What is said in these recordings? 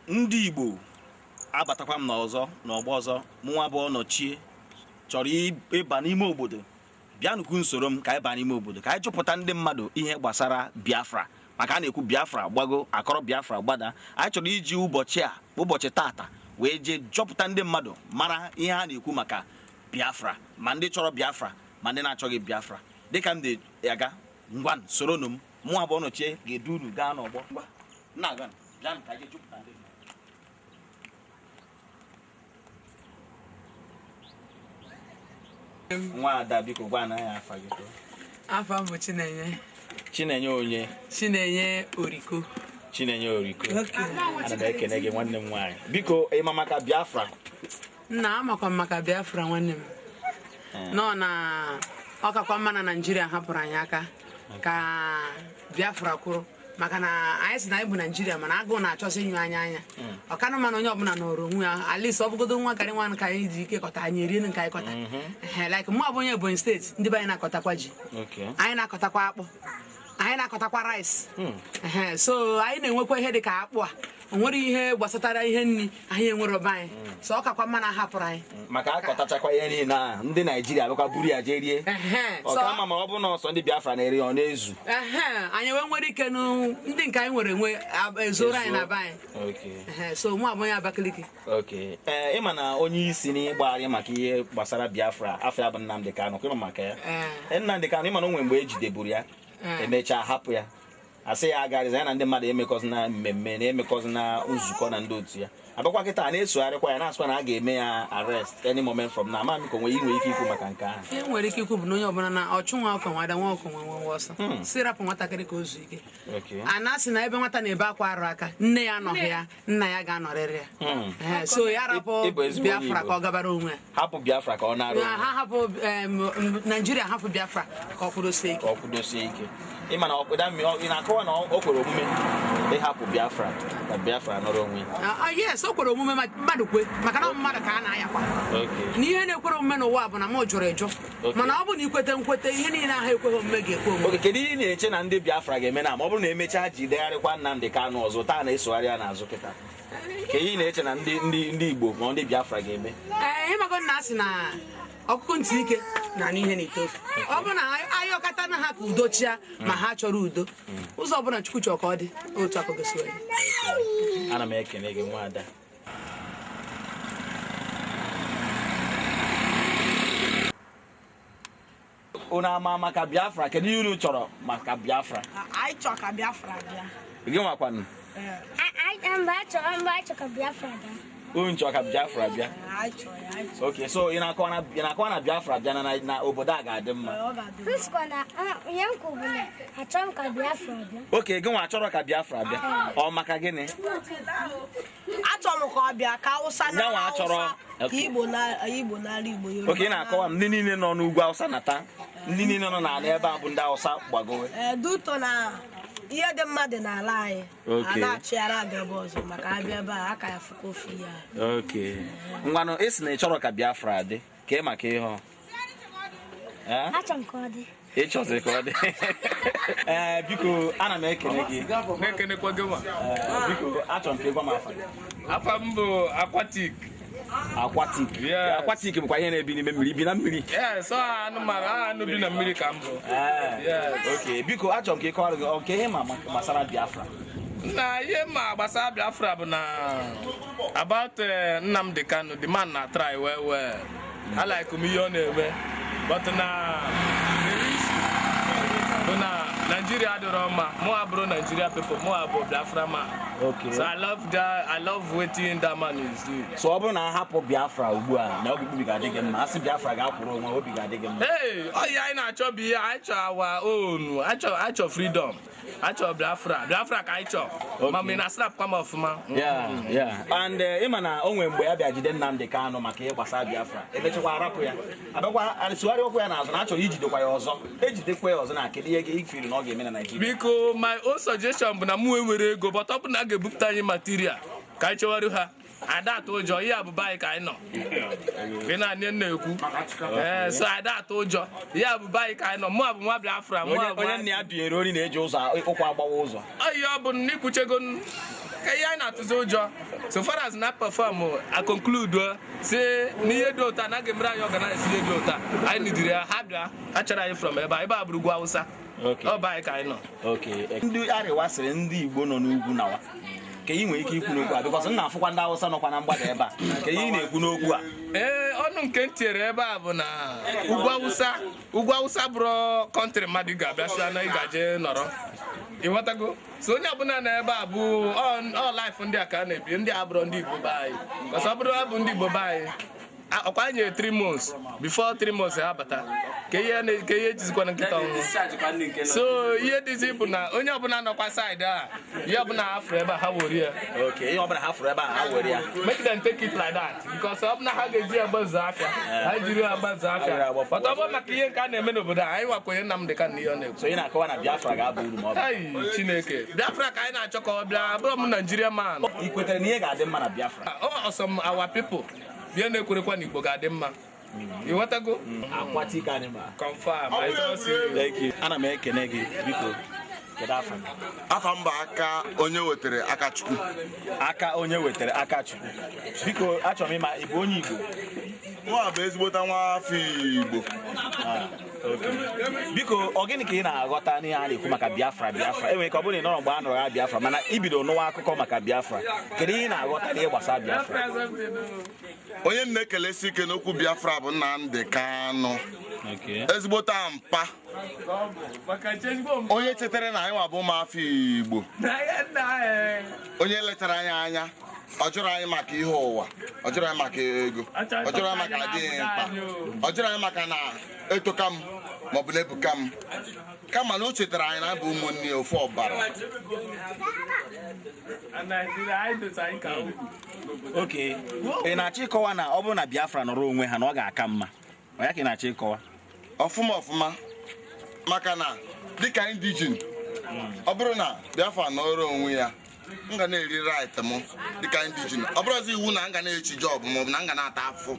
Ndị Igbo, abatakwa m n'ọzọ n'ọgbọ ọzọ. Mụnwa bụ Ọnọchie chọrọ ịba n'ime obodo. Bịanụ ka unu soro m ka anyị baa n'ime obodo, ka anyị jụpụta ndị mmadụ ihe gbasara Biafra, maka a na-ekwu Biafra gbago, akọrọ Biafra gbada. Anyị chọrọ iji ụbọchị a, ụbọchị tata, wee jee jụpụta ndị mmadụ, mara ihe ha na-ekwu maka Biafra, ma ndị chọrọ Biafra, ma ndị na-achọghị Biafra. Dịka m na-aga, ngwa, soronụ m. Mụnwa bụ Ọnọchie ga-edu unu gaa n'ọgbọ. Ngwa, na-aga, bịanụ ka anyị jee jụpụta ndị mmadụ. Nwa ada, biko gwa anyị afa gị. Afa m bụ Chinenye. Chinenye onye? Chinenye Oriko. Chinenye Oriko, ana m ekene gị, nwanne m nwaanyị. Biko, ị ma maka Biafra? Nna, amakwa m maka Biafra, nwanne m. Nọ na ọ kakwa mma na Naijiria hapụrụ anyị aka ka Biafra kwụrụ, maka na anyị si na anyị bụ Naijiria, mana agụụ na-achọzi ịnyụ anya anya. Ọkanụ mana onye ọbụla nọrọ onwe ya, at least ọ bụgodo nwa karị nwa ka anyị ji ike kọta, anyị erie nke anyị kọta. Ehe, like mụ abụ onye Ebonyi Steeti, ndị be anyị na-akọtakwa ji, anyị na-akọtakwa akpụ, anyị na-akọtakwa rice. Ehe, so anyị na-enwekwa ihe dị ka akpụ a. O nwere ihe gbasatara ihe nri anyị enwere be anyị, so ọ kakwa mma na hapụrụ anyị. Maka akọtachakwa ihe niile a, ndị Naijiria abịakwa buru ya jee rie. So ọka mma ma ọ bụrụ na ọsọ ndị Biafra na-eri, ọ na-ezu. Ehe, anyị wee nwere ike nụ ndị nke anyị nwere enwe ezoro anyị na be anyị. Ehe, so mụ abụ onye Abakaliki. Ok, ee, ịma na onye isi n'ịgbagharị maka ihe gbasara Biafra, afa ya bụ Nnamdi Kanu, ịma maka ya? Ee. Nnamdi Kanu, ịma na o nwere mgbe ejideburu ya, emechaa hapụ ya, asị ya agarịza, ya na ndị mmadụ emekọzi na mmemme na emekọzi na nzukọ na ndị otu ya. Abịakwa kịta na-esogharịkwa ya, na-asịkwa na a ga-eme ya arrest any moment from now. Ama m ka onwe ị nwere ike ikwu maka nke ahụ. Ihe nwere ike ikwu bụ na onye ọbụla na ọchụ nwa ọkụ nwada nwa ọkụ nwe nwe ọsọ, si rapụ nwatakịrị ka o zuo ike. A na-asị na ebe nwata na-ebe akwa arụ aka, nne ya anọghị ya, nna ya ga-anọrịrị ya. Ee, so ya rapụ Ịbụ ezigbo onye Biafra Igbo. ka ọ gabara onwe ya. Hapụ Biafra ka ọ nara onwe. Ha hapụ Naijiria, hapụ Biafra ka ọ kwụdosie ike. Ka ọ kwụdosie ike. Ịma na ị na-akọwa na o kwere omume ịhapụ Biafra ka Biafra nọrọ onwe ya? Ah, yes, o kwere omume ma mmadụ kwe, maka na ọ mmadụ ka a na-ayakwa. Na ihe na-ekwere omume n'ụwa bụ na m jụrụ ịjụ, mana ọ bụ na ikwete nkwete, ihe niile ahụ ekweghị omume ga-ekwe omume. Ok, kedu ihe ị na-eche na ndị Biafra ga-eme na ma ọ bụrụ na emechaa jidegharịkwa Nnamdi Kanu ọzọ taa na-esogharị ya n'azụ kịta? Ka ihe ị na-eche na ndị Igbo ma ndị Biafra ga-eme? Ee, ịmago na asị na ọkụkụ ntị ike na anụ ihe n'ite ofe. Ọ bụrụ na anyị ọkata na ha ka udo chia, ma ha chọrọ udo, ụzọ ọbụla Chukwu chọrọ ka ọ dị, otu akụ ga-esi wee dị. Ana m ekene gị, nwaada. Unu ama maka Biafra? Kedu ihe unu chọrọ maka Biafra? Anyị chọrọ ka Biafra bịa. Gị nwakwanụ? Mgbe anyị chọrọ ka Biafra bịa. Unu chọrọ ka Biafra bịa? Anyị chọrọ ya, anyị chọrọ. Ok, so ị na-akọwa na Biafra bịa na obodo a ga-adị mma? Ọ ga-adị. M sịkwa na ihe m kwuru bụ na achọrọ m ka Biafra bịa. Ok, gị nwa achọrọ ka Biafra bịa, ọ maka gịnị? Achọrọ m ka ọ bịa ka Hausa na Nyanwa achọrọ. Hausa, ka Igbo na Igbo n'ala Igbo, Yoruba. Ok, ị na-akọwa m ndị niile nọ n'ugwu Hausa nata, ndị niile nọ n'ala ebe a bụ ndị Hausa gbagowe. Ee, duto na ihe dị mma dị n'ala anyị. A na-achịgharị aga ebe ọzọ, maka abịa ebe a aka ya fụkwa ofu ya. Ok, ngwanụ, ị sị na ị chọrọ ka Biafra dị, ka ị maka ihe ọ? Eh? Achọrọ m ka ọ dị. Ị chọzi ka ọ dị. Ee, biko, ana m ekele gị. Na-ekenekwa gị nwa. Ee, biko, achọrọ m ka ị gwa m afa gị. Afa m bụ Aquatic. Aquatic? Yes. Aquatic bụkwa ihe na-ebi n'ime mmiri, ibi na mmiri? Yes, ọ anụmanụ, anụ bi na mmiri ka m bụ. Ee. Yes. Ok, biko, achọrọ m ka ị kọwara gị nke ihe ma gbasara Biafra. Na ihe ma gbasara Biafra bụ na about Nnamdi Kanu, the man na try well well. I like m ihe ọ na-eme, but na the issue bụ na Nigeria adịrọ mma. Mụ abụrụ Nigeria people, mụ abụ Biafra man. So I love that, I love wetin that man is doing. So ọ bụrụ na a hapụ Biafra ugbu a, na obi ga-adị gị mma? A sị Biafra ga-akwụrụ onwe, obi ga-adị gị mma? Hey, ọ ihe anyị na-achọ bụ ihe anyị chọrọ, our own. Anyị chọrọ freedom, anyị chọrọ Biafra, Biafra ka anyị chọrọ. Ma mgbe na slap kwa m ọfụma. Yeah. And ịma na o nwere mgbe ya bịa jide Nnamdi Kanu maka ihe gbasara Biafra, emechakwa arapụ ya, abịakwa sụgharị okwu ya n'azụ na a chọrọ ijidekwa ya ọzọ, ejidekwa ya ọzọ. Na kedu ihe ifiri na ọ ga-eme na Naịjirịa? Biko, my own suggestion bụ na mụ enwere ego, but ọ bụ na a ga-ebupụta anyị material ka anyị chọwarụ ha, ada atụ ụjọ. Ihe abụba anyị ka anyị nọ ị na-anye na-ekwu. Ee, so ada atụ ụjọ, ihe abụba anyị ka anyị nọ. Mụ abụ nwa Biafra, mụ Onye abụ onye nna ya dunyere ori na-eji ụzọ ụkwụ agbawa ụzọ. Ọ ihe ọ bụ na ikwuchego. Ka ihe anyị na-atụzi ụjọ, so far as na perform a conclude si n'ihe dị ụta na ga-emere anyị organize ihe dị ụta anyị nidiri ya, ha bịa ha chọrọ anyị from ebe a, ebe a bụrụ ugwu Awụsa. Ọ bụ anyị ka anyị nọ. Okay. Ndị Arịwa sịrị ndị Igbo nọ n'ugwu nawa, ka ị nwere ike ikwu n'okwu a, because m na-afụkwa ndị Awụsa nọkwa na mgbada ebe a. Ka ị na-ekwu n'okwu a? Ee, ọnụ nke m tinyere ebe a bụ na ugwu Awụsa, ugwu Awụsa bụrụ country mmadụ ga-abịa sịa na ị gaje nọrọ, ịghọtago? So onye ọbụla nọ ebe a bụ ọ life ndị a ka a na-ebi. Ndị a bụrụ ndị Igbo be anyị, 'cause ọ bụrụ abụ ndị Igbo be anyị, ọkwa anyị nyere 3 months, before 3 months ha bata ka ihe ka ihe ejizikwana nkịta ọnwụ. So ihe dịzi bụ na onye ọbụla nọkwa side a, ihe ọbụla ha fụrụ ebe a, ha were ya. Okay, ihe ọbụla ha fụrụ ebe a, ha were ya. Make them take it like that, because ọ bụ na ha ga-eji ya gbazuo afịa, ha jiri ya gbazuo afịa. But ọ bụrụ maka ihe nke a na-eme n'obodo a, anyị wakwenye Nnamdị Kanu ihe ọ na-ekwu. So ị na-akọwa na Biafra ga-aba uru ma ọ bụ Ai, Chineke, Biafra ka anyị na-achọ ka ọ bịa. Abụrụ m Nigeria man. Ị kwetere na ihe ga-adị mma na Biafra? Ọ ọsọ our people bịa na-ekwerekwa na Igbo ga-adị mma, ịghọtago? Aquatic animal. Confirm, I trust you. Thank you. Ana m ekene gị. Biko, kedu afa gị? Afa mba, aka onye wetara aka Chukwu. Aka onye wetara aka Chukwu. Biko, achọrọ m ịma, ị bụ onye Igbo? Nwa bụ ezigbota nwa afọ Igbo. Biko, ọ gịnị ka ị na-aghọta n'ihe a na-ekwu maka Biafra? Biafra enwere ike ọ bụrụ na ị nọrọ mgbe a nụrụ ya Biafra, mana ibido nụwa akụkọ maka Biafra, kedu ihe ị na-aghọta n'ihe gbasara Biafra? Onye m na-ekelesi ike n'okwu Biafra bụ Nnamdi Kanu, ezigbota mpa onye chetara na anyị nwa bụ ụmụafọ Igbo, onye letara anyị anya. Ọ jụrụ anyị maka ihe ụwa, ọ jụrụ anyị maka ego, ọ jụrụ anyị maka adịghị mkpa, ọ jụrụ anyị maka na etoka m maọbụ na ebuka m, kama na o chetara anyị na abụ ụmụnne ya, ofu ọbara. Nigeria, anyị dosa anyị ka ugwu. Okay, ị na-achọ ịkọwa na ọ bụrụ na Biafra nọrọ onwe ha na ọ ga-aka mma? Ọ ya ka ị na-achọ ịkọwa? Ọfụma ọfụma, maka na dịka indigene, ọ bụrụ na Biafra nọrọ onwe ya, m ga na-eri right m dịka indigene. Ọ bụrụzi iwu na m ga na-echi job, maọbụ na m ga na-ata afụfụ,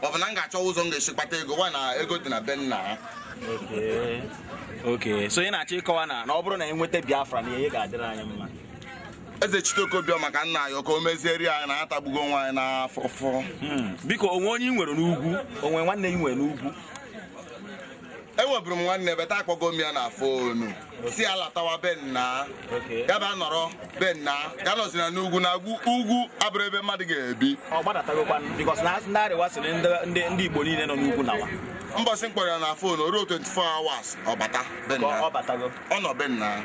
maọbụ na m ga-achọ ụzọ m ga-esi kpata ego nwa na ego dị na be nna ha. Okay, so ị na-achọ ịkọwa na ọ bụrụ na enweta Biafra na ihe ga-adịrị anyị mma? Eze Chiteoke bịa maka nna ya ka o mezieri anyị na atagbugo nwa anyị n'afụfụ. Biko, onwe onye ị nwere n'ugwu? Onwe nwanne ị nwere n'ugwu? Enweburu m nwanne, beta akpọgo m ya na phone si ya latawa be nna ya, bịa nọrọ be nna ya, nọzi na n'ugwu, na ugwu abụrụ ebe mmadụ ga-ebi. Ọ gbadatagokwa, because na ndị Arịwa sịrị ndị Igbo niile nọ n'ugwu nawa. Mbọsị m kpọrọ ya na phone, o ruo 24 hours ọ bata be Ka nna. ọ batago? Ọ nọ be nna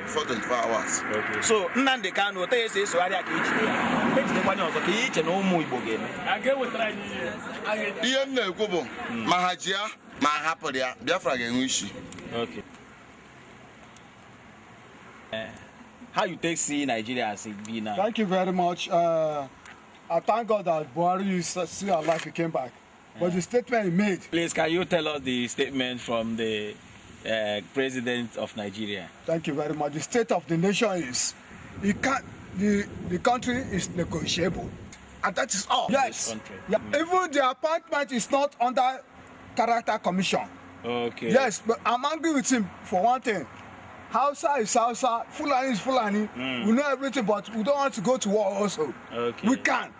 for 24 hours. So Nnamdị Kanu ote esi esogharị ya ka ejide ya, ejidekwanye ọzọ, ka ihe iche na ụmụ Igbo ga-eme? A ga-ewetara anyị ihe a ga-eji. Ihe m na-ekwu bụ ma ha ji ya ma ha hapụrụ ya, Biafra ga-enwe isi. Okay. How you take see Nigeria as it be now? Thank you very much. I thank God that Buhari is still alive. He came back. But the statement he made, Please, can you tell us the statement from the president of Nigeria? Thank you very much. The state of the nation is, he can't, the country is negotiable. And that is all. Yes. Country. Yeah. Even the appointment is not under character commission. Yes, but I'm angry with him for one thing. Hausa is Hausa, Fulani is Fulani. We know everything, but we don't want to go to war also. We can.